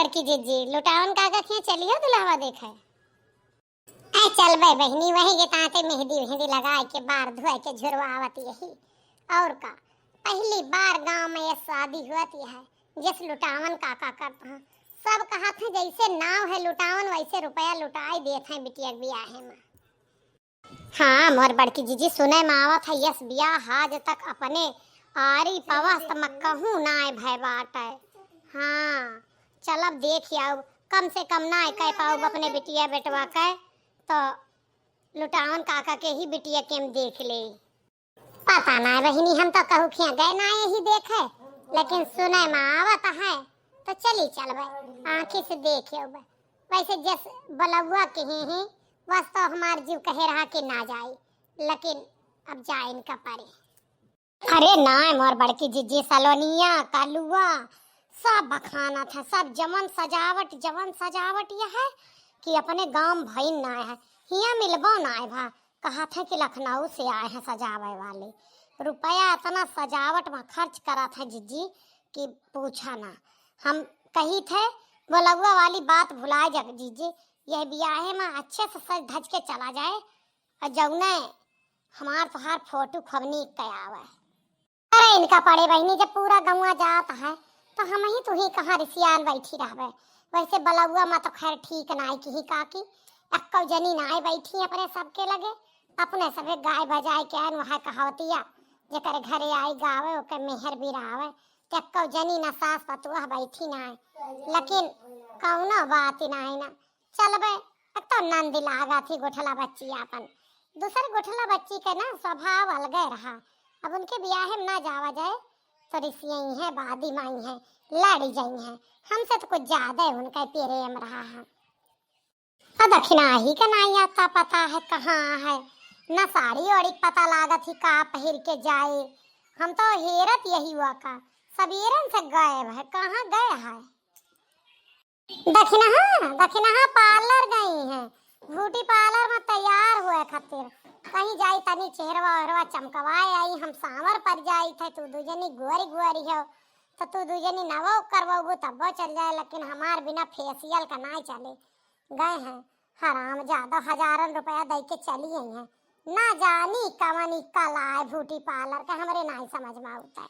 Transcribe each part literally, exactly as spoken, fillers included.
बड़की जिज्जी, लुटावन काका खियाँ चलियो दुल्हवा देखे। ऐ चलबे बहिनी, वही के ताते मेहंदी वेहंदी लगाए के, बार धोए के झुरवावत यही। और का, पहली बार गांव में ये शादी हुआ थी है, जिस लुटावन काका करत हैं। सब कहत हैं जैसे नाव है लुटावन, वैसे रुपया लुटाई देत हैं बिटिया के बियाहे में। हाँ, मोर बड़की जिज्जी, सुने में आवत है, यस बियाह आज तक अपने आरी पवस्त में कहूँ नाय भय बाटे। हाँ, चलब देख आउब, कम से कम नाय कह पाउब अपने बिटिया बेटवा के, तो लुटावन काका के ही बिटिया के हम देख ले। पता नाय बहिनी, हम तो कहूँ खियाँ गए नाय यही देखे, लेकिन सुने में आवत है, तो चली चलबे, आँखी से देख आउबे। वैसे जस बलौआ के ही, ही, वस तो हमार जीव कहे रहा कि ना जाई, लेकिन अब जाइन का पड़े। अरे नाय, मोर बड़की जिज्जी, सलोनिया, कलुआ, सब बखानत है, सब जवन सजावट, जवन सजावट यह है कि अपने गांव में भइन नाय है, हियाँ मिलबो नाय भा। कहत है कि लखनऊ से आए हैं सजावे वाले, रुपया इतना सजावट में खर्च करत है जिज्जी कि पूछा ना। हम कही थे, बोलौआ वाली बात भुलाए जा जिज्जी, यह बियाहे में अच्छे से सज धज के चला जाए, और जौने हमार तोहार फोटो खबनी के आवे। अरे इनका पड़े बहिनी, जब पूरा गौवा जात है, तो हम ही तू ही कहाँ रिसियान बैठी रहबे। वैसे बलौआ में तो खैर ठीक नाय किही काकी, एक्को जनी नाय बैठी अपने सबके लगे, अपने सबे गाय बजाए के आन, वह कहावतिया, जेकर घरे आई गावे, ओके मेहर बिरावे, तो एक्को जनी ना सास पतुआ बैठी नाय, लेकिन कौनो बात ही नाय ना। चलबे, एक तो नंद लागत ही गोठला बच्ची आपन, दूसर गोठला बच्ची के ना स्वभाव अलगे रहा। अब उनके बियाहे में ना जावा जाए तो रिसियई है, बादी माई है, लड़ी जाई है। हमसे तो कुछ ज्यादा उनका प्रेम रहा है। अब दखिना ही का नाई आता पता है कहाँ है, ना साड़ी ओड़ी के पता लागत ही का पहिर के जाए। हम तो हेरत यही हुआ का सबेरन से गायब है, कहाँ गए है? दखिनहा, दखिनहा पार्लर गई हैं, ब्यूटी पार्लर में तैयार हुए खातिर। कहीं जाई तनी चेहरवा ओहरवा चमकवाए आई, हम सांवर पड़ जाई थे, तू दू जनी गोरी गोरी हो, तो तू दू जनी नवो करवाबू तब्बो चल जाए, लेकिन हमार बिना फेशियल का नाय चले। गए हैं हराम ज्यादा, हजारन रुपया दे के चली आई हैं, ना जानी कवन ई कला है ब्यूटी पार्लर का, हमरे नाय समझ में आवता है।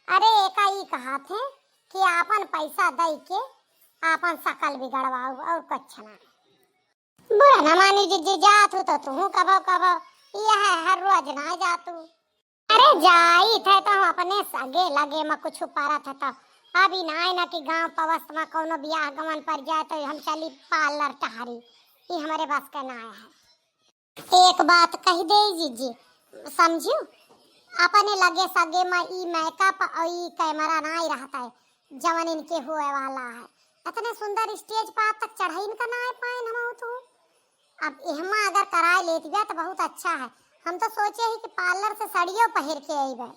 अरे एका ई कहा थे कि आपन पैसा दई के आपन शकल बिगड़वाऊ और कुछ ना। बुरा न मानी जिज्जी, जात हूँ तो तू कबो कबो, यह हर रोज ना जातू। अरे जाई थे तो हम अपने सगे लगे में कुछ परत है तो अभी ना है ना कि गांव पवस्त में कौनो बियाह गमन पर जाए तो हम चली पार्लर टहरी, ये हमारे बस का ना है। एक बात कह दे जिज्जी, समझियो, अपने लगे सगे में ई मेकअप और ई कैमरा नाई रहता है, जवन इनके हुए वाला है। इतने सुंदर स्टेज पर आज तक चढ़ाइन का नाई पाइन हम तो। अब इहमा अगर कराए लेत बा तो बहुत अच्छा है। हम तो सोचे ही कि पार्लर से साड़ियों पहिर के अइबे।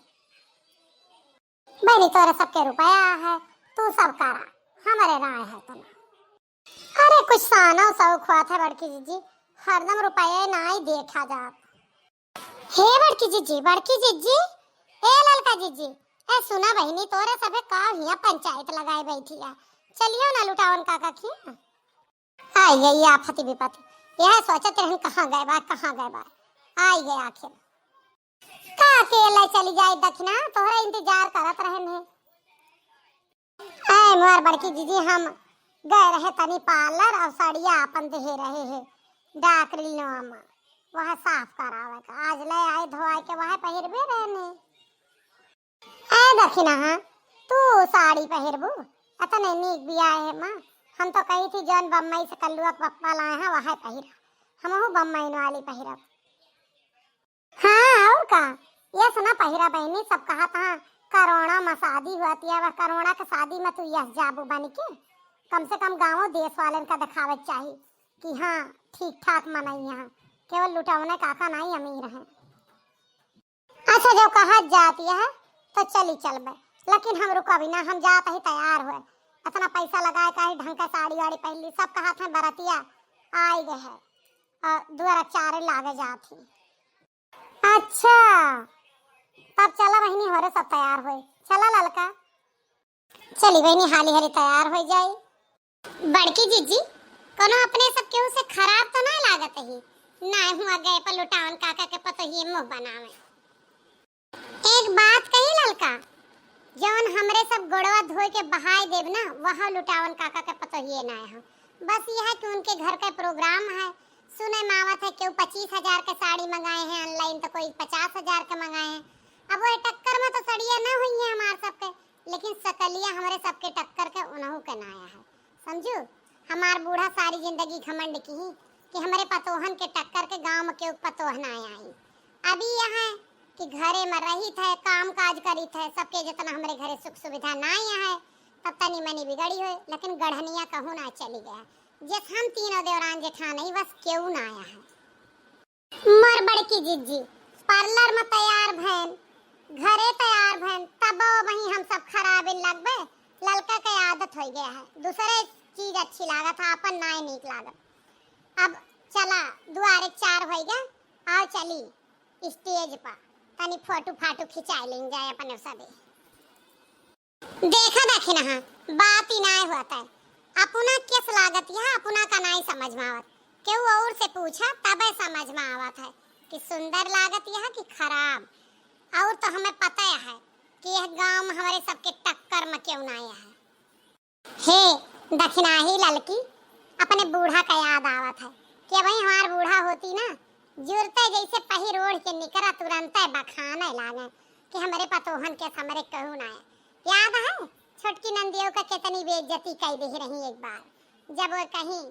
बहनी, तोरे सबके रुपया है, तू सब करा, हमरे नाय है तना। अरे कुछ सानो शौक हुआ था बड़की जिज्जी, हरदम रुपये नाई देखा जात। हे बड़की जिज्जी, बड़की जिज्जी, ए ललका जिज्जी, ए सुना बहिनी, तोरे सभे का हियाँ पंचायत लगाए बैठी है, चलियो ना लुटावन काका खियाँ। आई गई आफत विपत, यह सोचत रहन कहाँ गए बा, कहाँ गए बा, आई गए आखिर। का अकेले चली जाए दखिना, तोहरा इंतजार करत रहन है। ऐ मोर बड़की जिज्जी, हम गए रहे तनी पार्लर और साड़िया आपन देहे रहे है डाकरी नवा में, वह साफ करावे का। आज ले आए धोआए के, वह पहिरबे रहने। ऐ दखिना, हाँ, तू साड़ी पहिरबू, अतने नीक बियाहे माँ। हम तो कही थी जौन बम्बई से कल्लुआ के पप्पा लाए हैं वह पहिरा, हमहू बम्बई वाली पहिरब। हाँ, और का? यस ना पहिरा बहिनी, सब कहा था कोरोना में शादी हुआ थी, अब कोरोना के शादी में तू यस जाबू बन के? कम से कम गाँव देश वालन का दिखावे के चाही कि हाँ, ठीक ठाक मनई यहाँ, केवल लुटौने काका नाई अमीर हैं। अच्छा, जब कहा जाती है तो चली चलबे, लेकिन हम रुकबी ना, हम जात ही तैयार हुए, इतना पैसा लगाए का ही ढंग का साड़ी वाड़ी पहन ली, सब कहा था बरतिया आई गए है और दुआरा चारे लागे जात ही। अच्छा, तब चला बहिनी, होरे सब तैयार होए। चला ललका। चली बहिनी, हाली हाली तैयार हो जाई। बड़की जिज्जी, कोनो अपने सब केहू से खराब तो ना लागत ही? ना हुआ गए पर लुटावन काका के पतोहिए मुंह बनावे। एक बात कही ललका, जौन हमरे सब गोड़वा धोए के बहाय देब ना, वह लुटावन काका के पतोहिए ना हो। बस यह है कि उनके घर का प्रोग्राम है, सुने में आवत है केहू पच्चीस हजार के साड़ी मंगाए हैं online, तो कोई पचास हजार के मंगाए हैं। अब वह टक्कर में तो सड़िया ना हुई है हमार सबके, लेकिन सकलिया हमरे सबके टक्कर के उनहू के ना आया है। समझू, हमार बूढ़ा सारी जिंदगी घमंड किही कि हमरे पतोहन के टक्कर के गांव में केहू पतोह ना आई। अभी यह है कि घरे में रहित है, काम काज करित है, सबके जितना हमरे घरे सुख सुविधा ना आया है, तब तनी मनी बिगड़ी होए, लेकिन गढ़निया कहूँ ना चली गया। जस हम तीनों देवरान जेठान ही, बस केहू ना आया है। मोर बड़की जिज्जी, पार्लर में तैयार भैन, घरे तैयार भैन, तब वहीं हम सब खराबे लगबे। ललका के आदत हो गया है, दूसरे चीज अच्छी लागत है, अपन नाय नीक लागत। अब चला, दुआरे चार हो गया, आओ चली स्टेज पर, तनी फोटो फाटो खिंचाई लें जाए अपने सबे। देखा दखिनहा, बात ही नाय होत है। अपना केस लागत यह, अपना का नाय समझ में आवत। केहू और से पूछा, तबे समझ में आवत है कि सुंदर लागत यह कि खराब। और तो हमें पता है कि यह गांव में हमरे सबके टक्कर में केहू नाय है। हे दखिनाही ललकी, अपने बूढ़ा का याद आवत है कि अबहीं हमार बूढ़ा होती ना, जुरते जैसे पहिर ओढ़ के निकरा, तुरंते बखाने लागे कि हमरे पतोहन के हमरे कहू ना है। याद है, छोटकी नंदियो का कितनी बेइज्जती कई दे रही एक बार, जब वो कहीं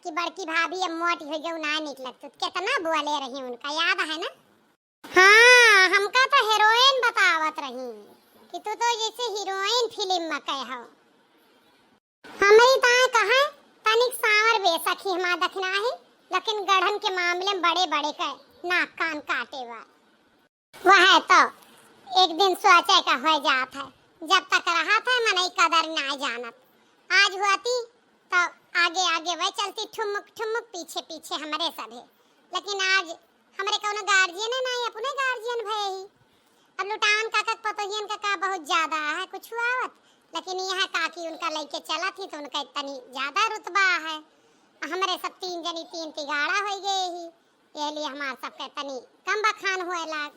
कि बड़की भाभी अब मोटी हो गई, ना निक लगती, कितना बोले रही उनका, याद है ना? हाँ, हमका तो हीरोइन बतावत रही कि तू तो जैसे हीरोइन फिल्म में कहे हो। हमरी ताए कहे तनिक सांवर बेशक ही हमार दखिनाही, लेकिन गढ़न के मामले में बड़े बड़े के नाक कान काटे बा। वह तो एक दिन सोचे का हो जात है, जब तक रहत है मनई कदर ना जानत। आज होती तो आगे आगे वह चलती ठुमुक ठुमुक पीछे पीछे हमरे सभे, लेकिन आज हमरे कौनो गार्जियन है ना, अपने गार्जियन भये ही। अब लुटावन काका के पतोहियन का, का बहुत ज्यादा है कुछ आवत, लेकिन यह काकी उनका लइके चलत ही तो उनका तनी ज्यादा रुतबा है। हमरे सब तीन जनी तीन तिगाड़ा हो गए ही, ये लिए हमार सबके तनी कम बखान हुए लाग।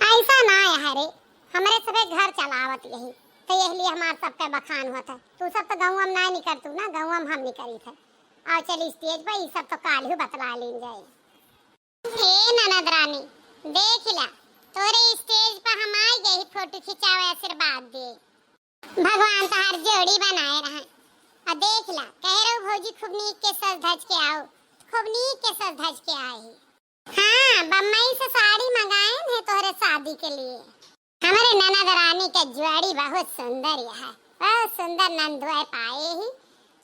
ऐसा ना है रे, हमरे सबे घर चलावत यही, तो यही लिए हमार सबके बखान होत है। तू सब तो गाँव में ना निकल तू ना, गाँव में हम निकली थे। आओ चली स्टेज पर, ई सब तो काल ही बतला लीन जाए। ए ननद रानी, देख ला, तोरे स्टेज पर हम आई गई, फोटो खिंचावे, आशीर्वाद दे। भगवान तोहार जोड़ी बनाए रहे। आ देख ला, कह रहे हो भौजी खूब नीक के सज धज के आओ, खूब नीक के सज धज के आए ही। हाँ, बम्बई से साड़ी मंगाए हैं तोहरे शादी के लिए। हमरे ननद रानी के जोड़ी बहुत सुंदर यह है, बहुत सुंदर नंदुआ पाए ही,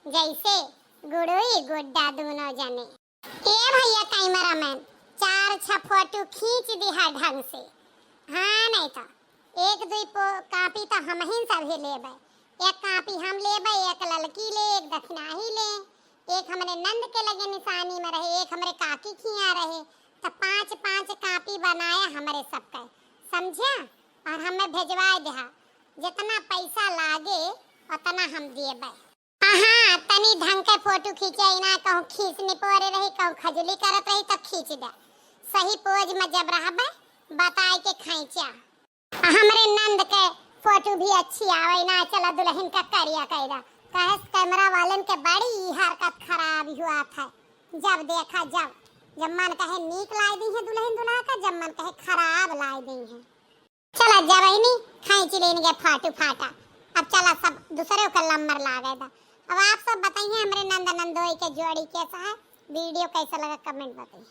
जैसे गुड़ुई गुड्डा दोनों जने। ए भैया कैमरामैन, चार छह फोटो खींच दिहा ढंग से। हाँ, नहीं तो एक दुई पो-, कापी तो हमहिन सभी लेबे। एक कापी हम लेबे, एक ललकी ले, एक दखिनाही ले, एक हमरे नंद के लगे निशानी में रहे, एक हमरे काकी खिया रहे। तो पाँच पाँच कापी बनाया हमरे सबके, समझ्या? और हमें भेजवाए देहा, जितना पैसा लागे उतना हम देबे। हाँ, तनी ढंग के फोटो खींचे, ई ना कहूँ खीस निपोरे रही, कहूँ खजुली करत रही तो खींच दे। सही पोज में जब रहबे, बताए के खींचा। आ हमरे नंद के फोटो भी अच्छी आवे ना, चला दुल्हन का करिया कैदा। कहे कैमरा वालन के बड़ी ई हरकत खराब हुआ था। जब देखा जब, जब मन कहे नीक लाई दी है दुल्हन दुल्हा का, जब मन कहे खराब लाई दी है। चला जवैनी, खींच लेन गए फाटू फाटा। अब चला सब दूसरे का लम्बर लागे दा। अब आप सब बताइए हमरे नंद नंदोई के जोड़ी कैसा है, वीडियो कैसा लगा, कमेंट बताइए।